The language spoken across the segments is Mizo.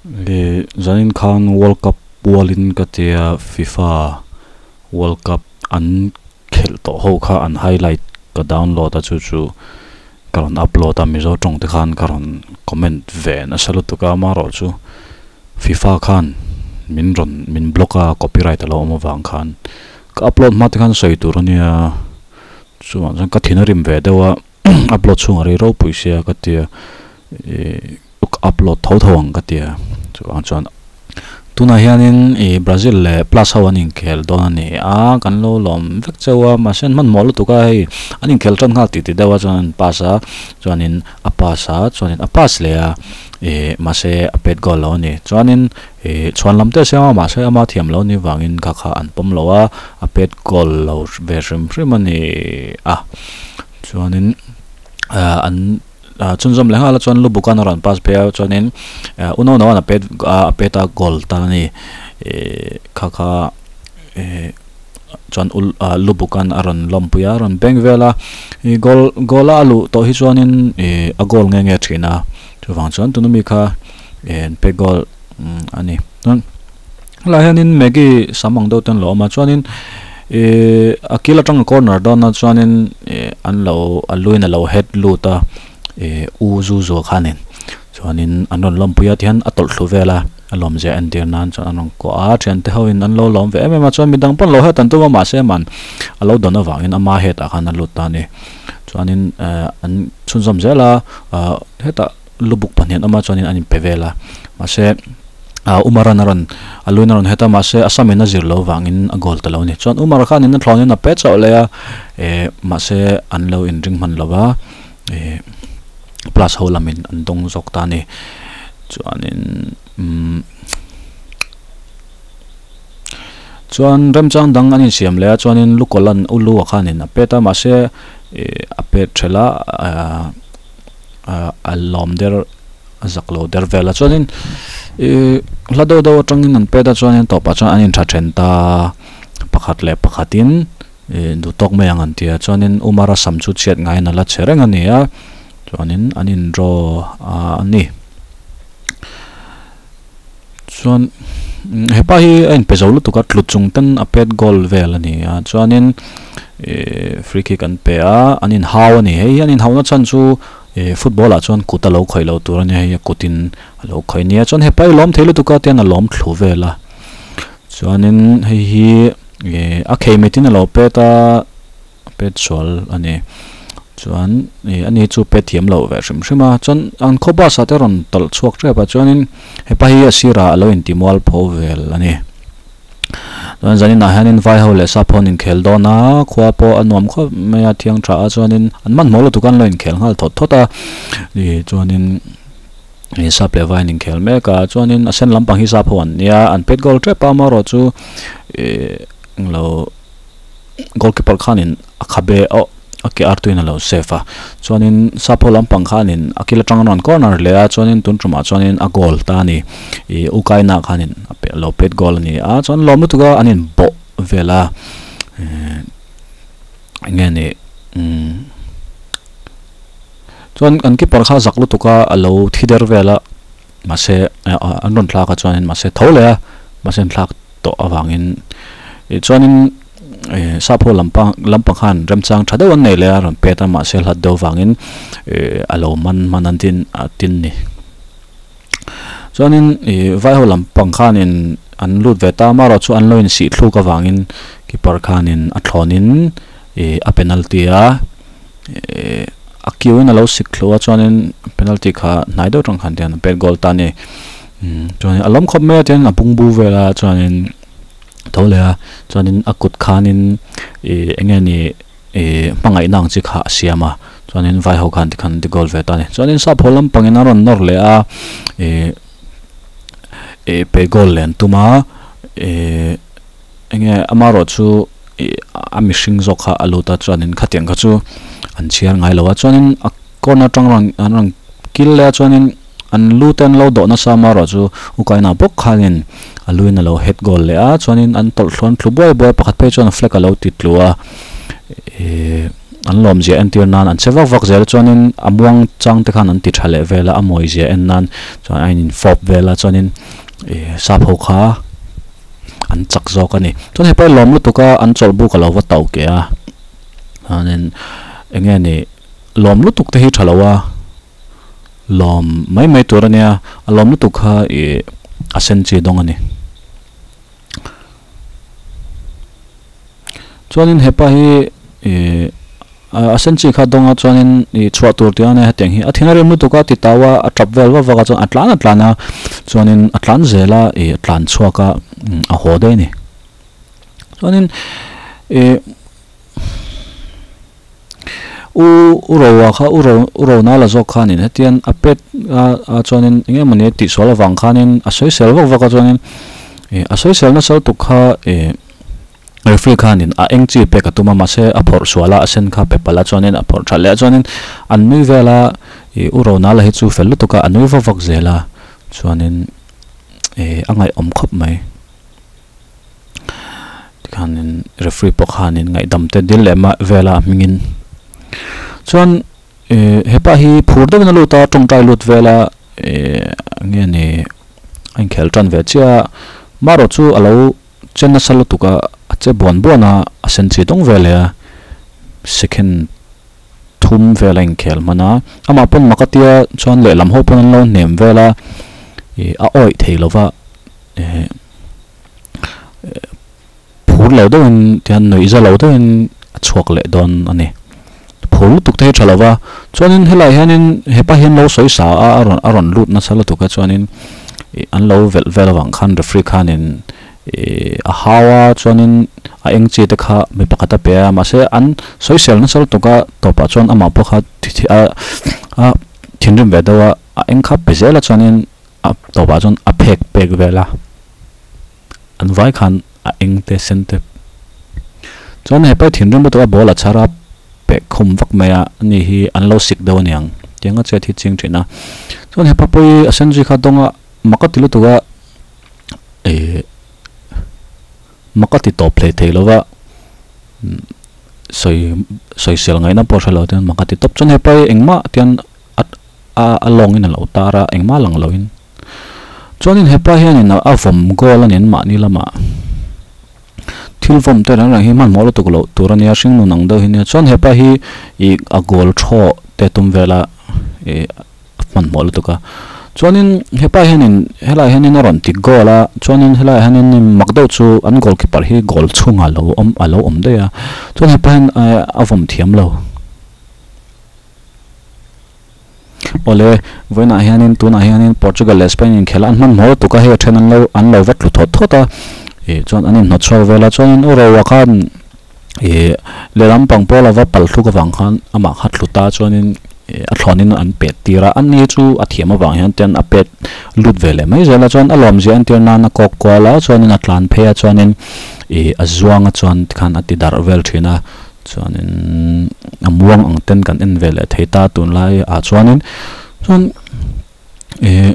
E zanin khan World Cup pualin ka tia FIFA World Cup an khelh tawh ho kha an highlight ka download a chu chu ka rawn upload a Mizo tawng te khan ka rawn comment ve nasa lutuk a amaherawh chu FIFA khan min rawn min block a copyright a lo awm avang khan ka upload hma te khan sawi tur ania chuvang chuan ka thin a rim ve deuh a upload chhungah rei ropui sia ka tia ih ka upload tho tho ang ka tia chuvang chuan tunah hianin ih Brazil leh plus ho an inkhel dawn a ni a kan lo lawm vek cheu a mahse an hmanhmawh lutuk a hei an inkhel tan nghal tih tih deuh a chuan an pass a chuanin a pass a chuanin a pass leh a ih mahse a pet goal lo a ni chuanin ih chhuan lam te a siam a mahse ama thiam lo ni vangin kha kha an pawm lo a a pet goal lo ve hrim hrim a ni a chuanin ah an ah chhunzawm leh nghal a chuan Lubukan a rawn pass phei a chuanin ah u no no an a pet a pet a goal ta a ni ih kha kha ih chuan u ah Lubukan a rawn lawmpui a a rawn beng vel a ih goal goal a a luh tawh hi chuanin ih a goal nge nge thin a chuvang chuan tuna mi kha ih an pet goal a ni chuan helaiah hianin Maggie sam ang deuh te an lo awm a chuanin ihh a kil atanga corner dawn a chuanin ih an lo a luin a lo head lut a ih u zu zuah khanin chuanin an rawn lawmpui a tihian a tawlh thlu vel a a lawmzia entir nan chuan an rawn kuah a thiante ho in an lo lawm ve em em a chuan midang pawn lo head an tum a mahse man a lo dawn avangin ama head ah khan a lut ta a ni chuanin ehh an chhunzawm zel a ahh hetah. Lubuk pahnih an awm a chuanin an inpe vel a mahse ah Umar-an a rawn a luin a rawn het a mahse a samin a zir loh vangin a goal ta lo a ni chuan Umar khanin a thlawnin a pe chauh leh a eh mahse an lo inring hman lo va eh plus ho lamin an dawng zawk ta a ni chuanin umm chuan remchang dang an insiam leh a chuanin Lukolan u Lu-a khanin a pet a mahse eh a pet ṭhelh a ah. A lawm der a zak lo der vel a chuanin ihh hla deuh deuh atangin an pet a chuanin tawpah chuan an intha then ta pakhat leh pakhatin ih duh tawk mai ang an ti a chuanin Umar a sam chu chhiat ngaiin a la che reng a ni a chuanin an in draw a ni chuan hepa hi a inpe zo lutuk a tlu chung ten a pet goal vel a ni a chuanin ihh free kick an pe a an inhau a ni hei hi an inhauhna chhan chu ih football ah chuan kut a lo khawih loh tur a nia hei a kutin a lo khawih nia chuan hepa hi lawm thei lutuk a tian a lawm thlu vel a chuanin hei hi ih a khei mitin a lo pet a. A pet sual a ni. Chuan ih ani chu pet thiam loh ve hrim hrim a. Chuan an khaw bus ah te rawn tawlh chhuak tep a chuanin hepa hi a sirah a lo inti mual pho vel a ni. Chuan zanin ah hianin vai ho leh sap ho an inkhel dawn a, khua pawh a nuam khawp mai a thiang tha a chuanin an hmanhmawh lutuk a an lo inkhel nghal thawt thawt a. Ih chuanin ih sap leh vai an inkhel mek a chuanin a sen lampang hi sap ho an nia an pet goal tep a amaherawh chu ih englo. goalkeeper khanin a khabe oh a ke artuiin a lo save a chuanin sap ho lampang khanin a kil atang a rawn corner leh a chuanin tun tumah chuanin a goal ta a ni ih u kaina khanin a pe a lo pet goal a ni a chuan lawm lutuk a an inbawh vel a ehh eng nge ni umm chuan an keeper kha zak lutuk a a lo thi der vel a mahse an rawn thlak a chuanin mahse tho leh a mahse an thlak tawh avangin ih chuanin ih sap ho lampang lampang khan remchang tha deuh an nei leh a rawn pet a mahse hlat deuh vangin ih a lo man hman an tin a tin ni chuanin ih vai ho lampang khanin an lut ve ta amaherawh chu an lo insih thluk avangin keeper khanin a thlawnin ih a penalty a ih a kiu in a lo sik thlu a chuanin penalty kha hnai deuh tang khan tian a pet goal ta a ni chuanin a lawm khawp mai a tian a bungbu vel a chuanin tho leh a chuanin a kut khanin ih eng nge ni ih hmangaihna ang chi kha a siam a chuanin vai ho khan tikhan ti goal ve ta a ni chuanin sap ho lampangin a rawn nawr leh a ih ih pe goal leh an tum a ih eng nge amaherawh chu ih a mihring zawk kha a lut a chuanin khatiang kha chu an chhiar ngai lo a chuanin a corner atang rawn an rawn kil leh a chuanin an lu te an lo dawh nasa amaherawh chu ukaina bawk khanin a luin a lo head goal leh a chuanin an tawlh thluan thlu buai buai pakhat phei chuan flag a lo ti tlu a ih. an lawm zia entir nan an che vak vak zel a chuanin a muang chang te khan an ti tha leh vel a a mawi zia en nan chuan a in fawp vel a chuanin ih sap ho kha an chak zawk a ni chuan hepa hi lawm lutuk a an chawlh buk alo va tauh keh a chuanin eng nge ni lawm lutuk te hi tha lo a lawm mai mai tur a nia a lawm lutuk kha ih a sen chi dawng a ni. Chuanin hepa hi ih a sen chi kha dawnga chuanin ih chhuah tur tih a nia hetiang hi a thin a rem lutuk a ti tau a a tap vel vak vak a chuan a tlan a tlan a chuanin a tlan zel a ih a tlan chhuak a a haw daih a ni chuanin ih u u roa kha u ro u ronala zawk khanin hetian a pet a a chuanin eng emawni a tihsual avang khanin a sawisel vak vak a chuanin ih a sawisel nasa lutuk kha ih referee khanin a eng chi pek a tum a mahse a phawrh sual a a sen kha pe palh a chuanin a phawrh that leh a chuanin an nui vel a ih u ronala hi chu fel lutuk a a nui vak vak zel a chuanin ih a ngaihawm khawp mai. Tikhanin referee pawh khanin ngaihdam te dil leh mah vel a hmingin chuan ih hepa hi phur deuhin a lut a tawngtai lut vel a ih nge ni a inkhel tan ve chiah a marawh chu a lo che nasa lutuk a a che buan buan a a sen chi dawng ve leh a second thum vel a inkhel hman a amah pawn mak a tia chuan lehlam ho pawn an lo hnem vel a ih a awih thei lova ih. Phur lo deuhin tihian nuih za lo deuhin a chhuak leh dawn a ni. Phur lutuk te hi tha lo va, chuanin helaiah hianin hepa hian lo sawi sa a a rawn a rawn lut nasa lutuk a chuanin ih an lo velh vel avang khan referee khanin ih a hau a chuanin a eng chi te kha mi pakhat a pe a mahse an sawisel nasa lutuk a tawpah chuan amah pawh kha a a thinrim ve deuh a a eng kha pe zel a chuanin a tawpah chuan a phek pek vel a. An vai khan a eng te sen te chuan hepa thinrim lutuk a ball a chhar a peh khum vak mai a ani hi an lo sik deuh aniang tiang a chet hi ching thin a chuan hepa pawh hi a sen zui kha dawng a mak a ti lutuk a ih mak a ti tawp hlei thei lo va sawi sawisel ngaihna pawh hre lo te mak a ti tawp chuan hepa hi engmah tian a a lawngin a lo tar a engmah lang loin. Chuanin hepa hianin a vawm goal a nen mahni lamah thil vawm te reng reng hi hmanhmawh lutuk loh tur a nia hringnun ang deuh hi nia chuan hepa hi ih a goal thaw te tum vela ih a hmanhmawh lutuk a chuanin hepa hianin helaiah hianin a rawn ti goal a chuanin helaiah hianin mak deuh chu an goal keeper hi goal chhungah alo awm alo awm daih a chuan hepa hian a vawm thiam lo. Awle, vawiinah hianin tunah hianin Portugal leh Spain inkhelh an hmanhmawh lutuk a, hei a then an lo an lo va tlu thawt thawt a, ih chuan an inhnawt chhuak vel a, chuanin u Roa khan ih lehlam pang pawl a va pal thluk avang khan amah kha tlu ta chuanin ih a thlawnin an pet tir a, ani chu a thiam avang hian ten a pet lut ve leh mai zel a, chuan a lawmzia entir nan a kawk kual a, chuanin a tlan phei a, chuanin ih a zuang a chuan tikhan a ti darh vel thin a. Chuanin a muang ang ten kan en ve leh thei ta tunlai ah chuanin chuan ih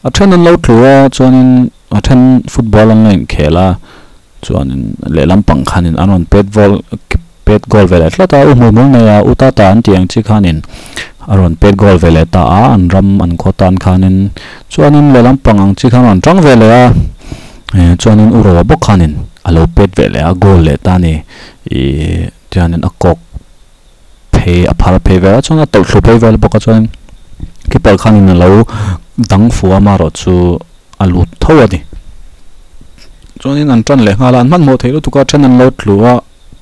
a then an lo tlu a chuanin a then football an lo inkhel a chuanin lehlam pang khanin an rawn pet vawl pet goal ve leh tlat a u hmuhmul nei a u tata an tih ang chi khanin a rawn pet goal ve leh ta a an ram an khaw tan khanin chuanin lehlam pang ang chi khan a rawn tang ve leh a eh chuanin u roa bawk khanin. A lo pet ve leh a goal leh ta a ni ih tihianin a kawk phei a phar phei vel a chuan a tawlh thlu phei vel bawk a chuan keeper khanin a lo dang fu a amaherawh chu a lut tho a ni chuanin an tan leh nghal a an hmanhmawh theih lutuk a then an lo tlu a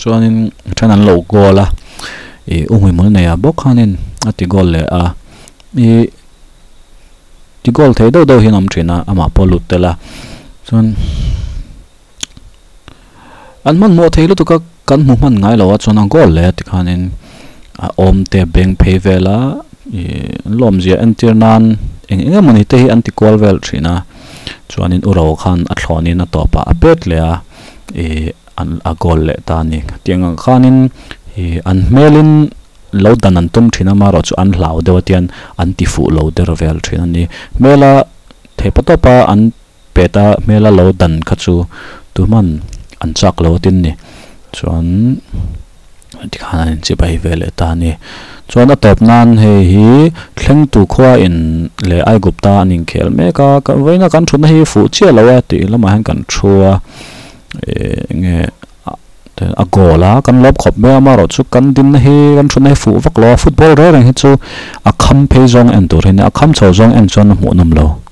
chuanin then an lo goal a ih u hmuihmul nei ah bawk khanin a ti goal leh a ih ti goal thei deuh deuh hian a awm thin a amah pawh a lut tel a chuan. An hmanhmawh thei lutuk a, kan hmu hman ngai lo a chuan a goal leh a tikhanin a awm te a beng phei vel a ih an lawmzia entir nan eng eng emawni te hi an ti kual vel thin a chuanin u ro khan a thlawnin a tawpah a pet leh a ih an a goal leh ta a ni tiang ang khanin ih an hmelin lo dan an tum thin a amaherawh chu an hlau deuh a tian an ti fuh lo der vel thin a ni hmela theihpatawpa an. Peta hmela lo dan kha chu tuhman an chak lo atin ni. Chuan Tikhan an inchibai ve leh ta a ni. Chuan a tawp nan hei hi thlengtu khua in leh Aigupta an inkhel mek a, vawiina kan thutna hi fuh chiah lo a tih lamah hian kan thu a, eh enge a goal a kan lawm khawp mai a, amaherawh chu kan dinna hi kan thutna hi fuh vak lo a, football reng reng hi chu a kham phei zawng en tur hi a nia, a kham chho zawng en chuan a hmuhnawm lo.